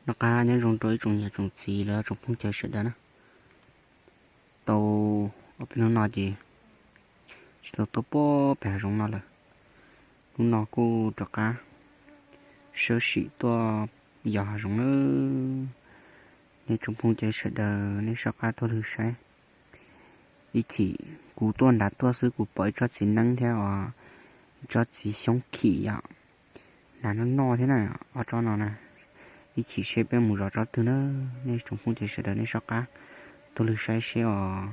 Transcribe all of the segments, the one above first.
Noj qab nyob zoo rau ib tsoom niam tsoom txiv los yog tsoom phooj ywg sawv daws na. Tau ob peb hnub no ces tsis tau tuaj puag pem hav zoov no lawm. Hnub no kuj rov qab sawb sim tuaj yos hav zoov nawb. Nej tsoom phooj ywg sawv daws nej soj qab tuaj lwg saib. Ib chim kuv tuaj nrad tuaj xwb kuv pom ib tsob txiv neeb thiab os, ib tsob txiv xyoob khim yom, hnav noj noj thiab na, ob tsob no na. Ib chim seb peb mus zov tsob twg na, nej tsoom phooj ywg sawv daws nej soj qab tuaj lwg saib seb os.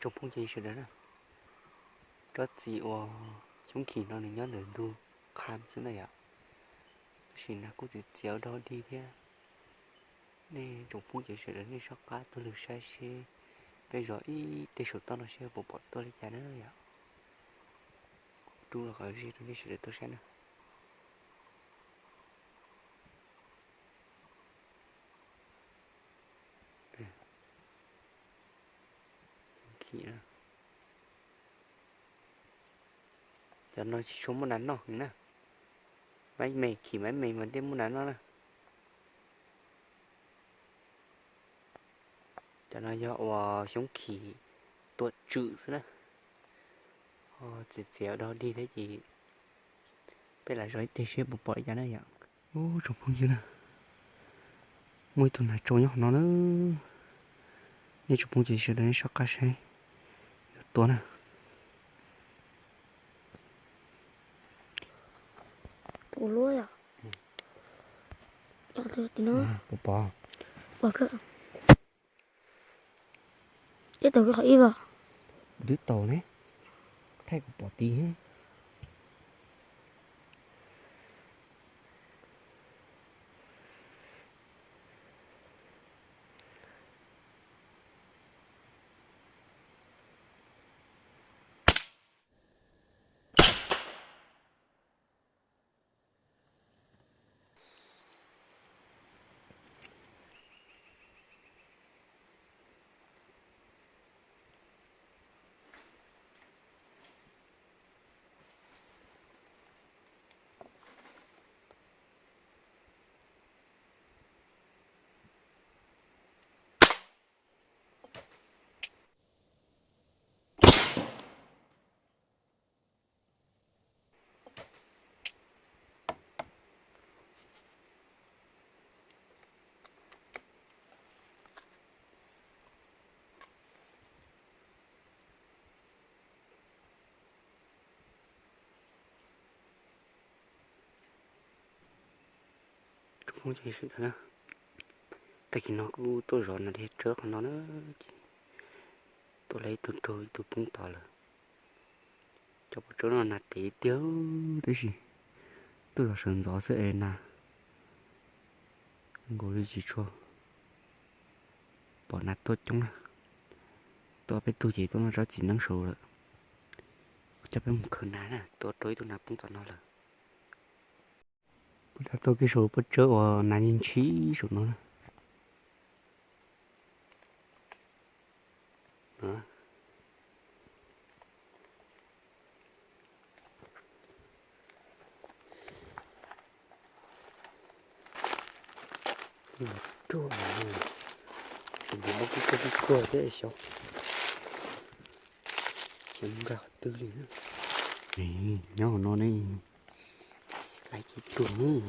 Tsoom phooj ywg sawv daws na, tsob txiv uas xyoob khim no nws nyob ntawm ntug qha xwb na yom, tab sis hnav kuj txiv txiav dog dig thiab. Nej tsoom phooj ywg sawv daws nej soj qab tuaj lwg saib seb peb zov ib teg saum toj no seb puas pom tuaj li cas na yom. Rub los qhov ze rau nej sawv daws tuaj saib na. Cov no tsis tshua muaj nas noj heev na. Maiv me, khim maiv me mas thiaj muaj nas noj na. Cov no yog uas xyoob khim tuam tswm xwb na. Txiav txiav dog dig thiab ces peb lam zov ib teg seb puas pom li cas na yom. Ub, tsoom phooj ywg na, muaj ib tug nas tsau nyob qhov no na. Nej tsoom phooj ywg sawv daws nej soj qab saib yuav tua na. Puas pom? Twb tau ne, thaij kuv pom tid. Tag kis no kuj tuaj zov nas dej tsawb qhov no na, ces tuaj lawv ib tug raug ib tug poob tod lawm. Cov poob tsawb no nas tev tiag, tab sis tuaj zov sawv ntxov xwb es nas nkaus li tsis tshua pom nas tuaj coob na. Tuaj peb tug ces tuaj noj tsob txiv neeb saud lawm. Coj peb mus khaws nas na, tuaj raug ib tug nas poob tom no lawm. Peb tau kiag saum poob tsawb uas nas ntshis saum no na. Ruaj, tsis nti ob peb tug kuj ruaj thiab xyov, xyov nkag qhov twg li. Nyob hauv no ne, laiv tsis tuag.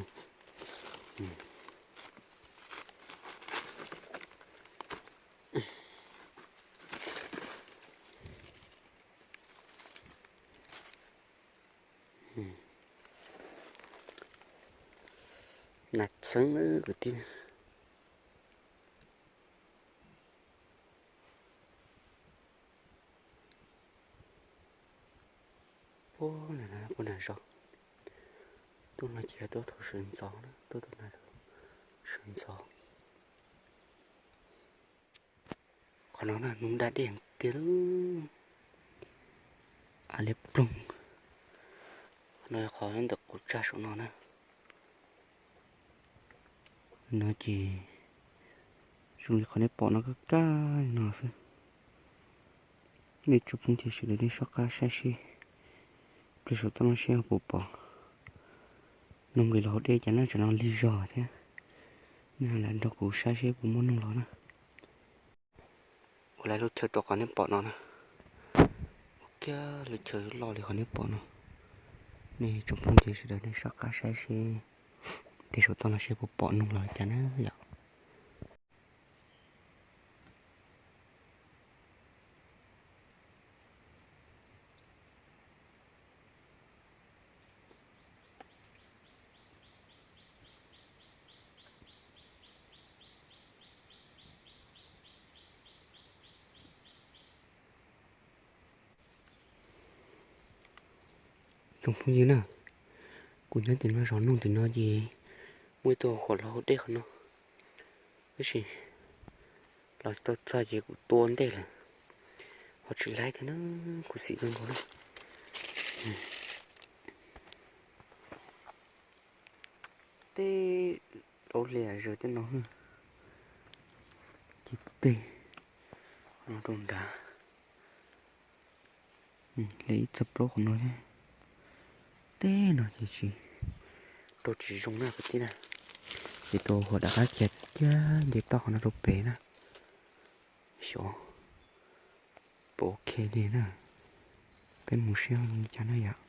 Nas txheeb lawm kwv tij. Puag na, puag na zos. Tuaj no ces tuaj thaum sawv ntxov na, tuaj thaum sawv ntxov. Qhov no na hnub da dej tiag, av liab ploog. Qhov no yog qhov ntawm qhov tsag saum no na. No ces zoo li qhov nej pom no kaj kaj no xwb. Nej tsoom phooj ywg sawv daws nej soj qab saib seb, pliag saum toj no seb puas pom. Nug nqis los hauv dej cas na, tsam no lig zog thiab. Lam nrog kuv saib seb puas muaj noog los na. Ua lawv lub chaw rau qhov nej pom no na. Ua kiag lub chaw loj li qhov nej pom no. Nej tsoom phooj ywg sawv daws nej soj qab saib seb tej saum toj no seb puas pom noog los cas na yom. Tsoom phooj ywg na, kuv nyob tim no zov noog tim no ces muaj ib tug huam los hauv dej qhov no, tab sis los tau txog ces kuv tua ntej lawm, ho tsis laib thiab na, khuv xim kawg nkaus na. Tej dab liam zaws tej no, ces tej no rau nrad, li ib txog plaub qhov no thiab. Tej no ces tsis, rau tsis zoo na kwv tij na, ces tus huam rov qab khiav kiag nce toj qhov no rau pem na. Xyov puas ok li na, peb mus saib li cas na yom.